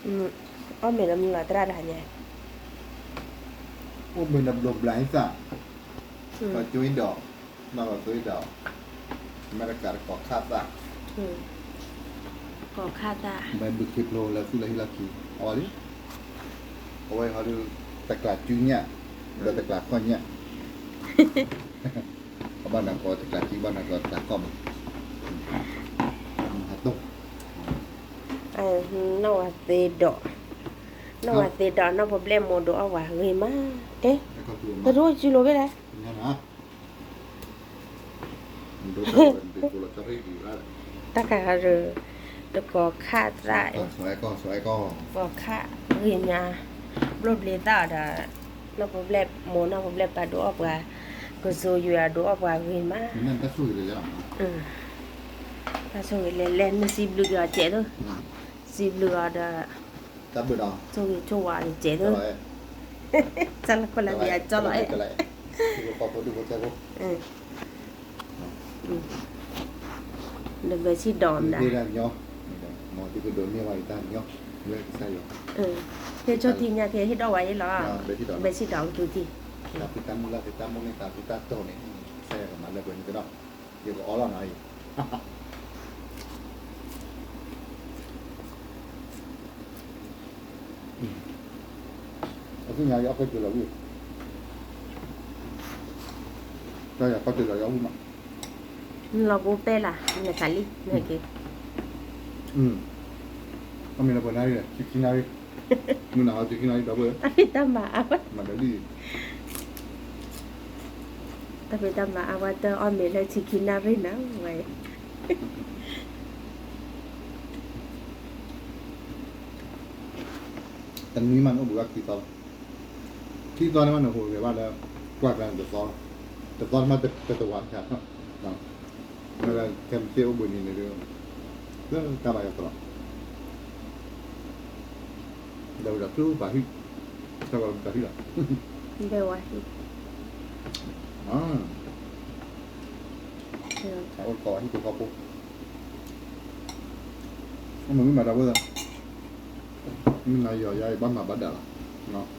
အီၣ်မ့ၤလၢမုၢ်လီၤသရၣ်တဟါညါ, အိၣ်မ့ၤဒီးဘျိးဘျၣ်သၣ်, ကီၢ်ကၠိအံၤဒီး, နီၢ်ကီၢ်သိအံၤဒီး, အမဲရကၤတကီၢ်ခါသၣ်, ကီၢ်ခါသၣ်, မ့ၢ်ဘုခ့ဖျိလၢသူလၢဟံၣ်လီၢ်ခံ, အဝဲလံ, အဝဲဟီဒုး, တကျးကၠူညၣ်, ဒီးတကျးခီၣ်ညၣ် အဘၣ်နၤကီးတကျးကံ ဘၣ်နၤကီးတကျးခီၣ်မး, ဟးတိၢ်, နီၢ်ဝၤသ့ဒီး, နီၢ်ဝၤသ့ဒီး နီၢ်ပဘျဲၣ်မိၢ်ဒိးအီၣ်ပှၤဂ့ၤမး, တဲ, တဒိကၠူလိာ်ဘ့ၣ်လဲၣ်, တၢ်ခါဒီး, တကီၢ်ခါသၣ်, ကီၢ်ခါဂ့ၤညါ, ဘျိးဘျ့သၣ်အီၤဒီး, နီၢ်ပဘျဲၣ်မိၢ် နီၢ်ပဘျဲၣ်ပၢ်ဒိးအီၣ်ပှၤ, ကစိၤယွၤဒိးအီၣ်ပှၤဂ့ၤမး, တၢ်ဆိၣ်ဂ့ၤလဲၤလဲၤ, မ့ၢ်စံးဘျုးက့ၤအီၤစဲးသိး, စံးဘျုးအီၤဒီး, ဆိၣ်ဂ့ၤဆိၣ်ဝါအီၤစဲးသိး, တၢ်လၢခိၣ်လၢဘံအကၠီလီၤအဲၣ် ဒီးဘဲဆံၣ်ဒီးမဒၤ, ဟ့ၣ်ဒိးန့ၢ်ဝဲယတၢ်ညီ, ဟ့ၣ်ဆိထံညါက့ၤဟ့ၣ်ဒီးဝဲယ့လီၤ, ဘဲဆံၣ်ဒီးကထူထံ, တၢ်ဖံးတၢ်မုၢ်လၢ်ဖံးတၢ်မိၢ်န့ၣ် တၢ်ဖံးတၢ်တီၢ်န့ၣ်, ကစၢ်ယွၤကမၤလၢပှဲၤန့ၣ်ကဒီး, ယကအီလီၤနၤအံၤ အသ့ၣ်ညါယအီၣ်ကီၢ်စဲၤလီၤဝံၣ်, တၢ်ယၤကီၢ်စဲၤလီၤယအီၣ်ဝံၣ်မး, လီၤဘိပဲလၢ်, နသးလံ, နက့ၤ, အမ့ၢ်လၢပှဲၤနၣ်ရံၣ်လဲၣ်, ဆံခံနၣ်ရံၣ်, မုၢ်နၤဟီဆံခံနၣ်ရံၣ်ဒီပုၢ်ဝဲၢ်, တၢ်ဖံးတၢ်မၤအါဝဲ, မၤဒၢလံ, တၢ်ဖံးတၢ်မၤအါဝဲတအီၣ်မ့ၤလၢဆံခံနၣ်ရံၣ်နၤဝဲ တနွံမးနအိၣ်ဘှံးဘၣ်ခံသီလီၤ, ခံသီန့ၣ်မးနဟူးဂဲၤဘၣ်လၢ, ကွၢ်ကျါန့ၣ်တသီ, တသီန့ၣ်မးတတဝးတခါ, မ့ၢ်လၢခဲမုၢ်ဆ့ၣ်အိၣ်ဘှံးနံၤန့ၣ်ဒီး, လၢတၢ်ဘၣ်ယၤသလီၤ, ဒီးဝံၤဒီးသူပာ်ဟံၣ်, တၢ်ဝဲပာ်ဟံၣ်လီၤ, ဘဲဝါဟံၣ်, အိၣ်တကိးဝဲဟံၣ်ဖိဃီဖိ အမ့ၢ်မ့ၢ်မၤတၢ်ဝဲ, မ့ၢ်နၤယီၤယၤအံၤဘၣ်မၤဘၣ်ဒၣ်လီၤ,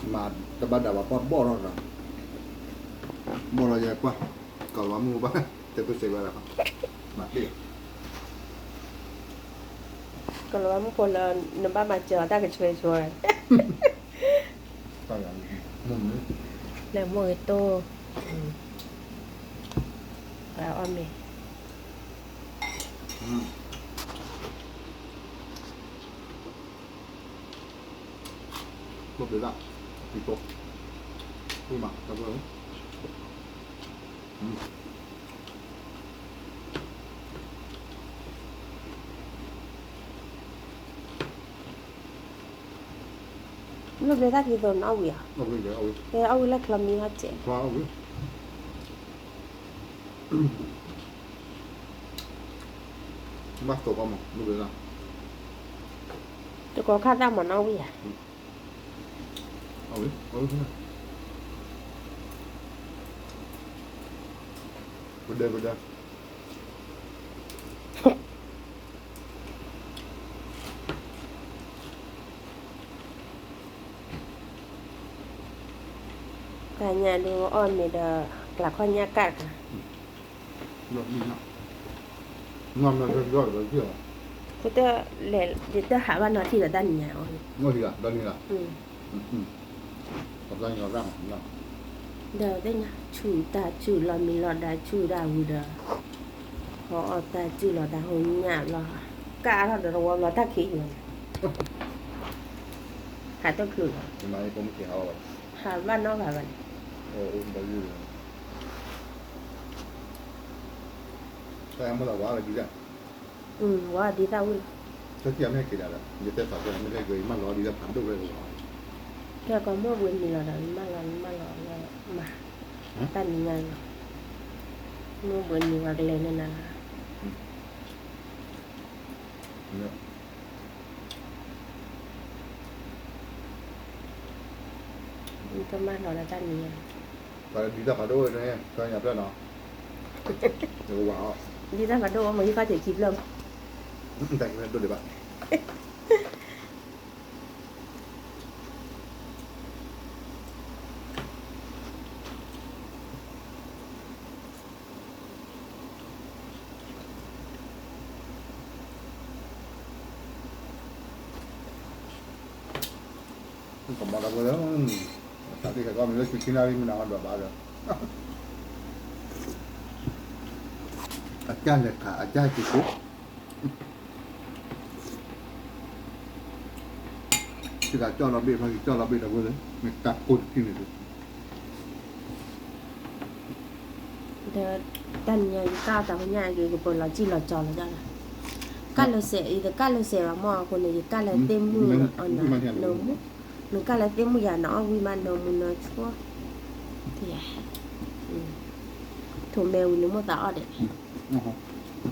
မၤတဘၣ်ဒၣ်ဘၣ်ပှၢ်ဘီၣ်ထီၣ်တၢ်, ဘီၣ်ထီၣ်ယဲကွၢ်, ကီၤလၤဝါမုၣ်ဘၣ်, တဲပစဲးဝဲဒၣ်, မၤတ့ၢ် ကီၤလၤဝါမုၣ်ဖိလၢ နဘၣ်မၤစၢၤအီၤတၢ်ကဆှဲကဆှီ, လဲၤမိၢ်ဂ့ၤတိၢ်, အီၣ်မ့ၤ ဘျိးဘျ့လၢ်, ပံၤကိ, ဝံၣ်မး, တၢ်ဘျိ, ဘျိးဘျ့တၢ်ခံသိးနအီၣ်ဝံၤဧါ, အီၣ်ဝံၤလၢချီမံဟီၣ်စဲး, ဘၣ်သိးကီမး, ဘျိးဘျ့လၢ်, တကိးခါသၣ်မးနအီၣ်ဝံၤဧါ, အီၣ်ဝံၤ, အီၣ်ဝံၤ, ပဒဲပဒဲ တၢ်ညၣ်ဒုးအီၣ်မ့ၤဒီး ကျးခီၣ်ညၣ်ကၣ်တခါ, လဲၤ ယတဟးဘၣ်နီၢ်ထံၣ်ဒီးတၢ်နံၤညါအီၤ, ဒီးသ့ၣ်ညါ ဆူၣ်တၢ်စုၣ်လီၤမံလီၤဒါစုၣ်ဒၣ်ဝံၤဒီး, ဟီအီၣ်တၢ်စုၣ်လီၤတၢ်ဟိညၣ်ဘျီ, ကၣ်ထီၣ်ဒီးတဝီဘျီတၢ်ခံးအံၤလီၤ, ဟးတချုးလီၤ, ဟးဘၣ်နီတဂၤဘၣ်န့ၣ်, တၢ်မ့ၢ်လီၤဝါလၢဒ်လဲၣ်, ဝါဒ်သၣ်ဝံၣ်လီၤ, တၢ်ထံၣ်အမ့ၢ်ဟဲက့ၤဒၣ်ဒီး ယတဲသးကဲမ့ၢ်ဟဲက့ၤ ယမၢလီၤဒ်လဲၣ်ဖးဒိၣ်ဝဲလီၤ, ကဲကီးမိၢ်ဘှံးနံၤလီၤဒီး ယမၢလီၤ ယမၢလီၤလၢမၤ, တၢ်နံၤညါလီၤ, မိၢ်ဘှံးနံၤဝဲကလဲၤန့ၢ်နၤလီၤ, တမၢလီၤလၢတၢ်နံၤညါ, ဒ်တၢ်ဖးဒိၣ်ဝဲန့ၣ် တၢ်ညါဖျၢၣ်နီၤ, ဒ်တၢ်ဖးဒိၣ်ဝဲမ့ၢ်ဟံၣ်ခီၣ်ထံးခံဖျၢၣ်မး, တၢ်ဒိၣ်ဒံးဘၣ်, ကမီၤဒီပုၢ်ဝဲၢ်, အသးဒ်ဟဲကီၢ်မ့ၢ်လၢဆံခံနၣ်ရံၣ်မုၢ်နၤအီၤဒွးဘၣ်ဒီး, အကၢ်လဲၤခး အကၢ်က့ၤကိး စကၤကၠီၣ်လီၤဘ့ၣ် ဖါက့ၤကၠီၣ်လီၤဘ့ၣ်ဒီပုၢ်ဝဲၢ်, မ့ၢ်ကၢ်ကိၢ်တထံၣ်န့ၣ်ဒုး ဒီးတၢ်နံၤညါ ယကၢ်တၢ်ဟူညါက့ၤ ကပၢၤလီၤစံၣ်လီၤကၠီလီၤဒၣ်လီၤ. ကၢ်လၢစဲး ယတကၢ်လၢစဲးဘၣ်မီၢ်အဃိန့ၣ် ယကၢ်လၢသ့ၣ်မုၣ်အီၤနၤ နမူ, နကၢ်လၢသ့ၣ်မုၣ်ယၤ နအီၣ်ဝံၣ်မး နမူနဆိ, ထိးမဲာ်ဝံၤန့ၣ်မိၢ်သးအီၣ်ဒဲး, အီၣ်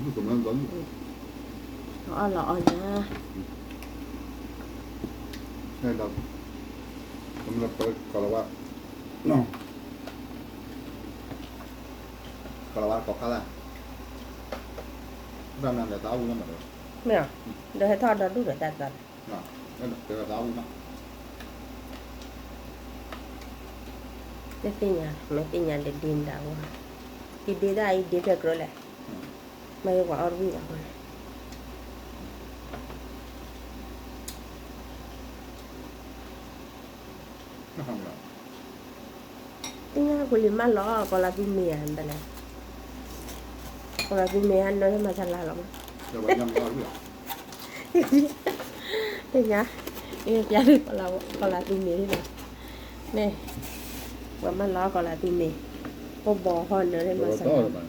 လီၤအီၣ်ညါ, ဒီး ကလၤဝါ, ကလၤဝါကီၢ်ခါလၢ်, တၢ်နၤလဲၤသးအီၣ်ဝံၣ်မးဒီး, မ့ၢ်, ဒီးဟဲထီၣ်ဒီဒူၣ်ဒီးတၢ်သး, တၢ်သးအီၣ်ဝံၣ်မး, တသ့ၣ်ညါ မ့ၢ်သ့ၣ်ညါဒ်ဒ့မတၤအဂီၢ်, ယဒ့တၢ်အံၤဒ့ဖဲကြၢးလဲၣ်, မ့ၢ်ယပှၤအီၣ်တဝံၣ်ဘၣ်အဃိန့ၣ် သ့ၣ်ညါကွံာ်လံမးလီၤ ကီၤလၤသူမ့ၤဧါ မတၤလဲၣ်, ကီၤလၤသူမ့ၤဟဲနၢဟဲမၤစၢ်လါလီၤမး, သ့ၣ်ညါ, ပျါဒုး ကီၤလၤသူမ့ၤန့ၣ်လီၤ, မ့ၢ်, ပှၤမးလီၤကီၤလၤသူမ့ၤ, အိၣ်ဘီဟီနၢဟဲမၤစၢ်လါ,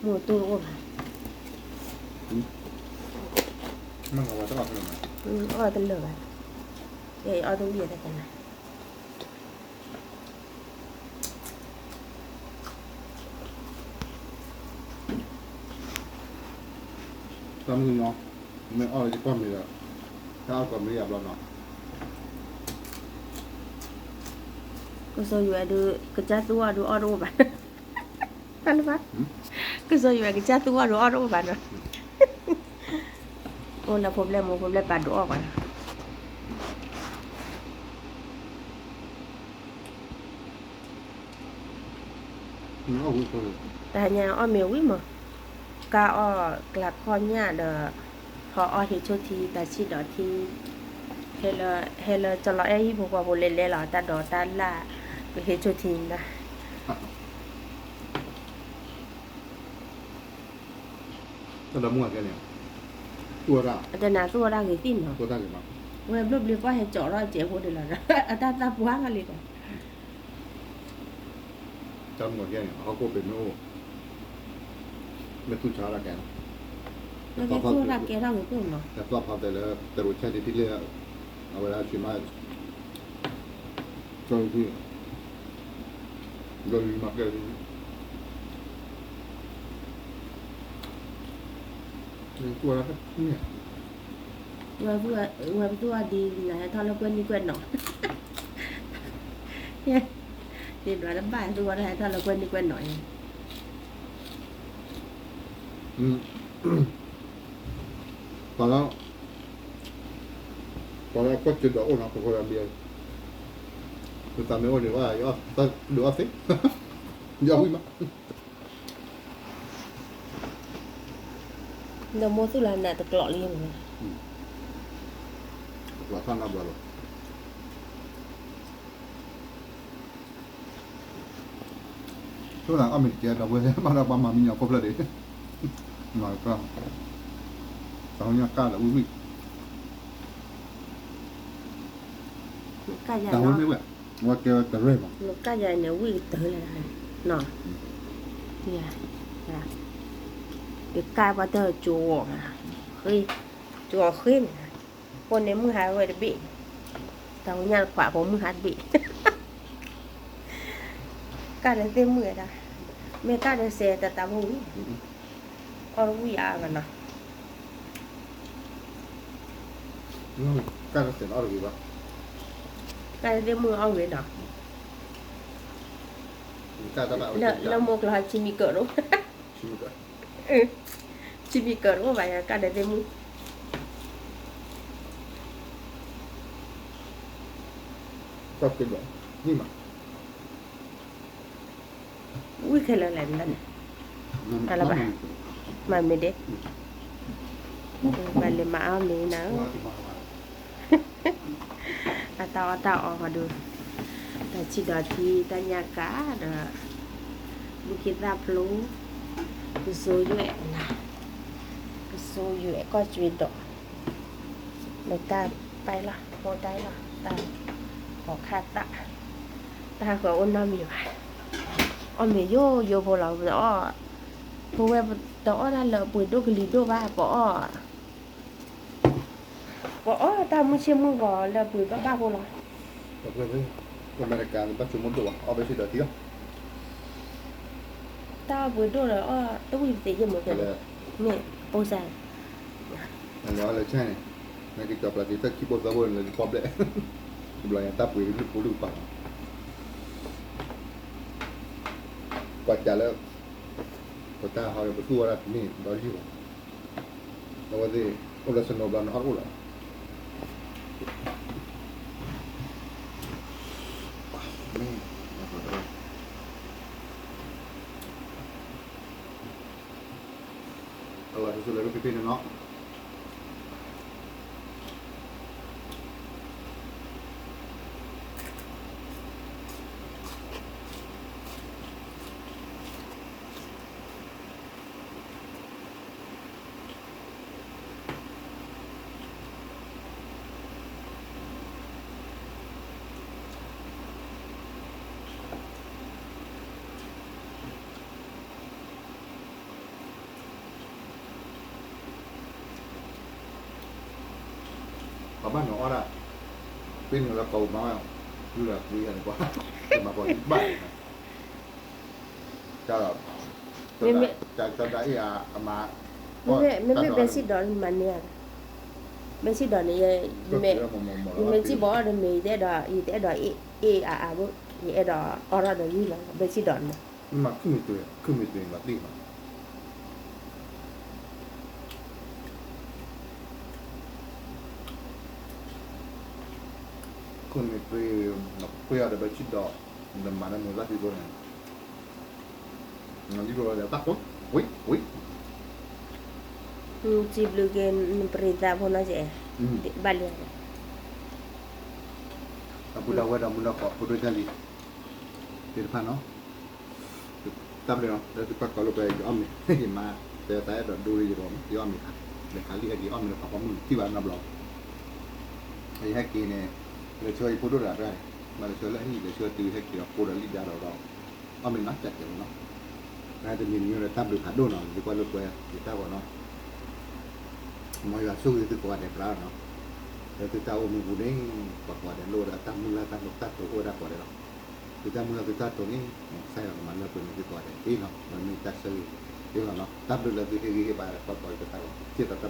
မိၢ်တူၢ်တအိၣ်ဘၣ်, အီၣ်တလၢာ်ဘၣ်, အီၣ်တဝံၣ်အတကနၤ တၢ်မုၢ်နီၤ, မ့ၢ်အီၣ်လၢယကွၢ်မ့ၤဒီး, တၢ်အီၣ်ကီးမ့ၤယၤဘျီနီၤ, ကစီၤယွဲဒုး ကစၢ်သူအီၤဒုးအီၣ်တအိၣ်ဘၣ်, တၢ်လၢဘၣ်, ကစီၤယွဲကစၢ်သူအီၤဒုးအီၣ်တအိၣ်ဘၣ်နီၤ, အိၣ်လၢဖိဘျဲၣ်မိၢ်ဖိဘျဲၣ်ပၢ်ဒုးအီၣ်ကွၢ်နီၤ တၢ်ညါအီၣ်မ့ၤဝံၤမး, ကၢ်အီၣ်ကျါခီၣ်ညၣ်ဒီး, ဟီအီၣ်ဟ့ၣ်ဆိၣ်ထံ တၢ်ဆံၣ်ဒီးထံ, ဟဲလၢ, ဟဲလၢကၠီလီၤအဲၣ်ဟံၣ်ဖိဃီဖိလဲၤလဲၤလီၤ တၢ်ဒိးတၢ်လၢ်, ကဟ့ၣ်ဆိၣ်ထံမတၤ တၢ်ဒီမူကဲန့ၣ်, တၢ်နၤသူဝဲဒၣ်ဂ့ၤသ့ၣ်နီၤ, ဝဲဘျီဘျီကွၢ်ဟဲကၠီးထီၣ်စဲးဖိဒ်လီၤ, အတၢ်သၣ်ပှၢ်လီၤလံဒီး တၢ်မူကဲန့ၣ် အဟီၣ်ခိၣ်ပ့ၤမ့ၢ်အိၣ်, မ့ၢ်သူၣ်ဆါတၢ်ကဲ, မ့ၢ်သူၣ်ဆါတၢ်ကဲထီၣ်ဂ့ၤသ့ၣ်နီၤ, တၢ်သီၣ်ဖးတဲလၢ တရူးဆဲးဒ်ထံလၢ, အဝဲဒၣ်ဆံးမး, ကၠီလံ, ဒီးလံမၤကဲလံ, သူဝဲဒၣ်တန့ၣ် ဝဲပသူအီၤဒ်နၤဟဲထီၣ်လၢကွဲၢ်နံၣ်ကွဲၢ်နီၣ်, ဒ်ဒွးတဘၣ်သူဝဲဒၣ်ဟဲထီၣ်လၢကွဲၢ်နံၣ်ကွဲၢ်နီၣ်အံၤ, ပှၤလၢ, ပှၤလၢကွၢ်စၢၤဒီးအိၣ်နီၤ ပဖိလၢဘံ, ပသးမ့ၢ်အိၣ်န့ၣ် ဒုးအီၣ်သ့, ယအီၣ်ဝံၣ်မး ဒီးမိၢ်သူၣ်လၢနးတကျိးလံန့ၣ်, တကျိးထီၣ်နီတဘျီလီၤ, ဆိကမိၣ်အီၣ်မ့ၤတကဲဒီပုၢ်ဝဲၢ် ဘၣ်ဒီးပှၤမၤမံညီၤခိၣ်ဖျၢၣ်ဒံး, မၤတၢ်, တၢ်ဟူညါကၢ်ဒီးဝံၣ်ဝံၣ်, တၢ်ဟူမ့ၢ်ဝဲ, ဝဲကဲဝဲတရဲၣ်မး, ကၢ်ယၤန့ၣ်ဝံၣ်ကတၢၢ်လၢ, န, ယကၢ်ပှၤတၢ်ကၠိအီၤမး, ဃ့, ကၠိအီၤဃ့န့ၣ်, ဖိန့ၣ်မုၢ်ဟါဝဲတဘ့ၣ်, တၢ်ဟူညါတခွးဖိမုၢ်ဟါတဘ့ၣ်, ကၢ်ဒီးသ့ၣ်မုၣ်ဝဲဒၣ်, မ့ၢ်ကၢ်ဒီးစဲးတတးဖိဝံၣ်, အီၣ်တဝံၣ်အါဂၤနီၤ ကၢ်တသ့ၣ်နီၤအီၣ်တဂ့ၤဘၣ်, ကၢ်တသ့ၣ်မုၣ်အီၣ်ဂ့ၤနီၤ, လၢမိၢ်ကျိၤဟဲဆံမံကၢၢ်တအိၣ်, ဆံမံကၢၢ်တအိၣ်ဘၣ်ယၤ ကၢ်တသ့ၣ်မုၣ်, ကီၢ်က့ဒီး န့ၣ်မး ဝံခဲလၢာ်လဲၣ်န့ၣ်, အလၢဘၣ်, မၤမ့ၢ်ဒ့, ဘၣ်လဲၤမၤအါမ့ၢ်နၤဧၢ, အတၢ်အီၣ်တၢ်အီဃီဒုး, တၢ်ဆံးဒီးထံ တၢ်ညၣ်ကးဒီး, ဘူၣ်က့သၣ်ဖျိ, ပစိယွဲၣ်, ပစိယွဲၣ်ကီၢ်က့ဒီး, လၢတၢ်ပာ်လီၤ ဖိတၢ်လီၤ တၢ်ဃီခၣ်သၣ်, တၢ်ဃီအိၣ်နီတမံၤဘၣ်, အီၣ်မ့ၤယိယိဖိလီၤ, ပအီၣ်, ပဝဲတအီၣ်တၢ်လၢအပှ့ၤဒိၣ်ကလံၤဒိၣ်ဘၣ်, ပအီၣ် ပအီၣ်တၢ်မုၢ်ဆ့ၣ်မုၢ်ဂီၤလၢပှ့ၤဘၣ်ဘၣ်ဖိလီၤ. အမဲရကၤဘၣ်ဆိကမိၣ်ဒိၣ်ဘၣ် အီၣ်ဘဲဆ့ဒီးထံလီၤ. တၢ်အီၣ်ပှ့ၤဒိၣ်ဒီးအီၣ်တဝံၣ်တသ့ယဲၢ်မ့ၢ်ကဲ, မ့ၢ်ပိစၢ်, နလဲၤအီၣ်လၢဆဲန့ၣ်, နကကၠီၤပျၢ်က့ၤတၢ်ခံဘိသၢဘိန့ၣ် လၢကပီၣ်ဘျဲၣ်, တဘျီညါတၢ်ပှ့ၤလုၢ်ဖိလုၢ်ပာ်လီၤ. ကွၢ်ကၢ်လၢ ပတၢ်ဟီဒီးပသူၣ်ဝဲဒၣ်တန့ၢ်ဒီးယုၢ်လီၤ. အဝဲသ့ၣ် အိၣ်လၢ snow ဘျီန့ၣ် ဟီၣ်တအိၣ်လီၤ. မ့ၢ် အလီၤဆိဆိလၢပဖ့ဖ့န့ၣ်နီၤ. ပှၤဘၣ်နုၤအီၣ်ဒၣ်, ပ့ၤနုၤလၢကီၢ်ပူၤမၤဝဲ, ယူၢ်လၢကွံယၤန့ၣ်ကွၢ်, မၤပှၤဘၣ်, တၢ်, တၢ်ဒၣ်အ့ၣ်အမါ, မ့မ့ၢ်ဘဲစံၣ်ဒီး မၤန့ၢ်ဧါ, ဘဲစံၣ်ဒီးန့ၣ်, ယမ့ၢ်စံၣ်ဘီအီၣ်ဒီးမ့ၢ် ယတအဲၣ်ဒိး, ယတအဲၣ်ဒိးအ့ၣ်အါအါဘၣ်, ယအဲၣ်ဒိးအီၣ်ထီၣ်ဒီးယုၢ်လီၤ ဘဲစံၣ်ဒီးန့ၣ်. မ့ၢ်မၤခုၣ်မ့ၢ်တ့ၢ်, ခုၣ်မ့ၢ်တ့ၢ်မၤသ့ၣ်မး, ခုၣ်မ့ၢ်တ့ၢ်, နခွဲအီၤဒီးဘဲစံၣ်ဒီး, နမၤလၢမုာ်သၣ်ဖံးဖိန့ၣ်, နဒ်သိးလၢတၢ်ကိး, ဝံၤ, ဝံၤ, စံးဘျုးက့ၤ နပရံသးဖိနီၤကဲ, ဘၣ်လံ, အပူၤဒၣ်ဝဲဒီးမုၢ်နီၢ်ကီး ဖိဒိၣ်ကၢ်လံၤ, သ့ၣ်တဖၣ်နီၤ, တၢ်ဘျုးနီၤ လၢသုကွၢ်ကီၤလိာ်ပှဲၤယအီၣ်မ့ၤ, ယမါ, တဲသးအဲၣ်ဒိးဒိလၢယဂီၢ် ယအီၣ်မ့ၤခါ, လဲၤခးလံဟဲက့ၤအီၣ်မ့ၤလၢပှၤပိာ်မုၣ်ထံၣ်ဘၣ်နီတဘျီ, ယဟဲက့ၤန့ၣ်, လဲၤဆှၢယဖိဒိၣ်တဂၤတဂၤန့ၣ်, မ့ၢ်လဲၤဆှၢလၢဟံၣ် လဲၤဆှၢတုၤဟဲက့ၤဒီးကိးဒီးလံၣ်ဒါဒီးဒီး, အီၣ်မ့ၤနီၢ်ကၠးကဲးလီၤနီၤ, တၢ်တမံၤမံၤဒီးတၢ်ဘျုးဖးဒိၣ်နီၤ သုကွၢ်လိာ်ကွဲ ယတၢ်ဂီၤနီၤ မ်ယွၤဆိၣ်ဂ့ၤသုကိးဂၤဒဲးသရၣ်နီၤ, လၢသုတၢ်အိၣ်မူပူၤန့ၣ်, ပှၤကိးဂၤဒဲးလိၣ်ဝဲဒၣ်တၢ်မုၢ်လၢ်တၢ်မုာ်တၢ်တိာ်အိၣ်ဝဲဒၣ်ကိးဂၤဒဲးလီၤ, သုတၢ်မုၢ်လၢ်သုတၢ်တိာ်န့ၣ်, ကစၢ်ယွၤကမၤလၢပှဲၤန့ၢ်သုကိးဂၤဒဲးသ့လီၤ, ဒီးမ့ၢ်တၢ်ဆၢဂ့ၤသ့လီၤနီၤ, တၢ်ဘျုးလၢသုဟ့ၣ်ဂံၢ်ဟ့ၣ်ဘါဒီးကွၢ်ကီၤယတၢ်ဂီၤ, စ့ၢ်ကီးတၢ်